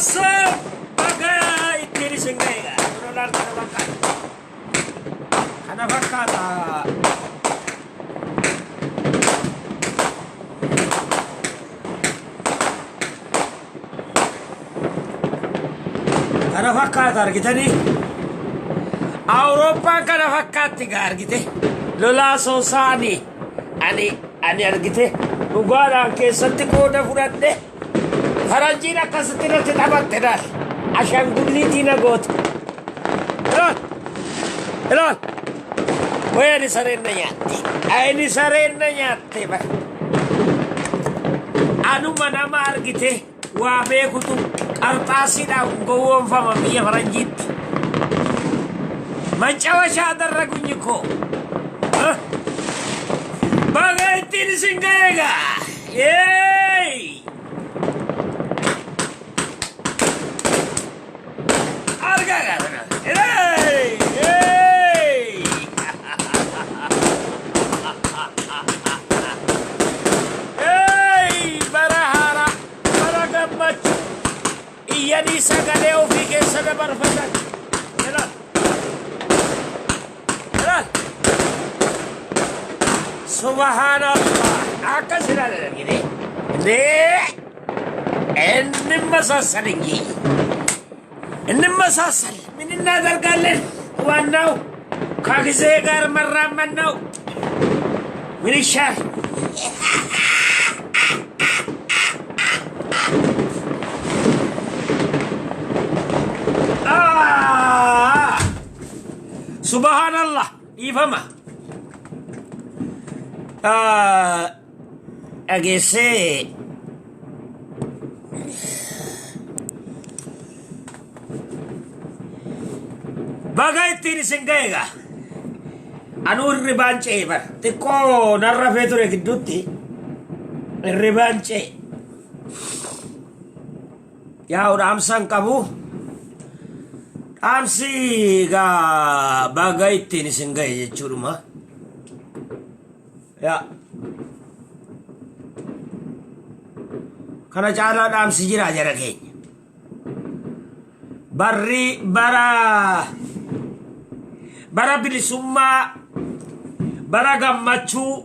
What's up? Baga ittiin isin ga'eedha. Kun olaal kana fakkaata. Kana fakkaata. Kana fakkaata argitanii? Awurooppaan kana fakkaatti gaa argite. Lolaa soosaanii ani argite dhugaadhaan keessatti qooda fudhadhe. Faranjiin akkasitti irratti taphatte laal. Ashangulliitii na goote. Ilaal. Ilaal. Way ani sareen na nyaatte. Ani sareen na nyaatte bara. Anuma nama argite waa beekutu qarxaasiidhaan gowwoomfama biyya faranjiitti. Mancawashaa adarragunyi koo. Baga ittiin isin ga'eegaa. Yeey! Argaa gaafana. Yeey! Yeey! Yeey! Bara haaraa, bara gammachuu. Iyyanii sagalee ofii keessa dabarfatan. Ilaal. Ilaal. Subhaanallah. Akkas ilaala argine. Indee እንመሳሰል እንጂ እንመሳሰል። ምን እናደርጋለን? ዋናው ከጊዜ ጋር መራመድ ነው። ምን ይሻል? Subhaanallah. Dhiifama. Dhageessee baga ittiin isin ga'e egaa. Anuu hirribaan ce'e bar. Xiqqoo narra rafee ture gidduutti hirribaan ce'e. Yaa'u dhaamsa hin qabu. Dhaamsi egaa baga ittiin isin ga'e jechuudhuma. Yaa. Kana caalaa dhaamsi jira jara keenya. Barri bara bilisummaa, bara gammachuu,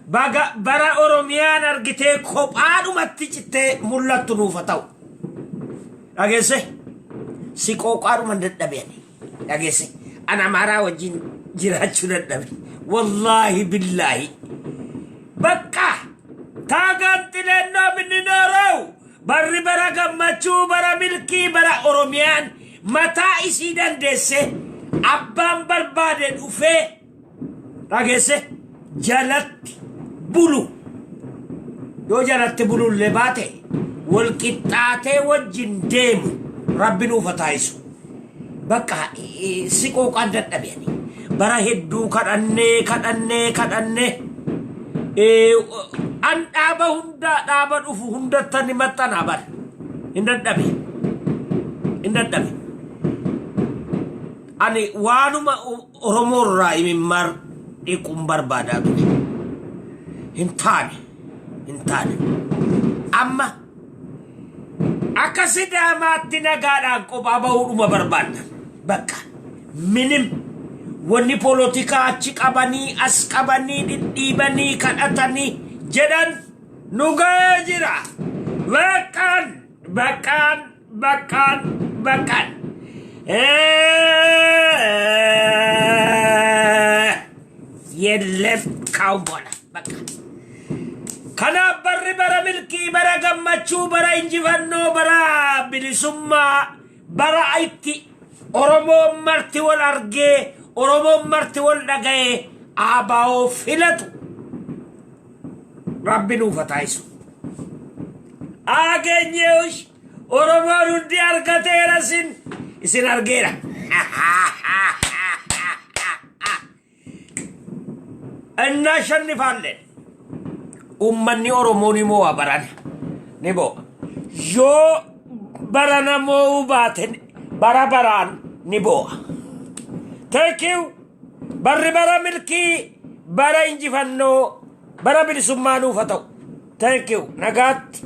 baga bara Oromiyaan argitee kophaadhumatti cittee mul'attu nuuf haa ta'u. Dhageesse si qooqaadhuma dadhabe ani. Dhageesse an Amaaraa wajjin jiraachuu dadhabe. Wallaahi billaahi. Bakka taagaan ነው የምንኖረው. Barri bara gammachuu, bara milkii, bara Oromiyaan mataa isii dandeesse abbaan barbaade dhufee dhageesse jalatti bulu. Yoo jalatti bulullee baate wal qixxaatee wajjin deemu Rabbi nuuf haa taasisu. Bakka si qooqaan dadhabe ani. Bara hedduu kadhannee kadhannee kadhannee an dhaaba hunda dhaaba dhufu hundattan ni maxxanaa bara. Hin dadhabe. Hin dadhabe. Ani waanuma Oromoo irraa imimmaan dhiquun barbaadaa ture. Hin taane. Hin taane. Amma akka Sidaamaatti nagaadhaan kophaa bahuudhuma barbaadna. Bakka minim wanni polotikaa achi qabanii as qabanii dhidhiibanii kadhatanii jedhan nu ga'ee jira. Baqqaan baqqaan baqqaan baqqaan. የለም ካሁን በኋላ በቃ። Kanaaf barri bara milkii, bara gammachuu, bara injifannoo, bara bilisummaa, bara itti Oromoon marti wal argee, Oromoon marti wal dhaga'ee ABO filatu Rabbi nuuf haa taasisu. Ageenyeesh Oromoon hundi argateera isin argeera. እናሸንፋለን. Uummanni Oromoo ni mo'a barana. Ni mo'a. Yoo barana mo'uu baate bara baraan ni mo'a. Thank you. Barri bara milkii, bara injifannoo, bara bilisummaa nuuf haa ta'u. Thank you. Nagaatti.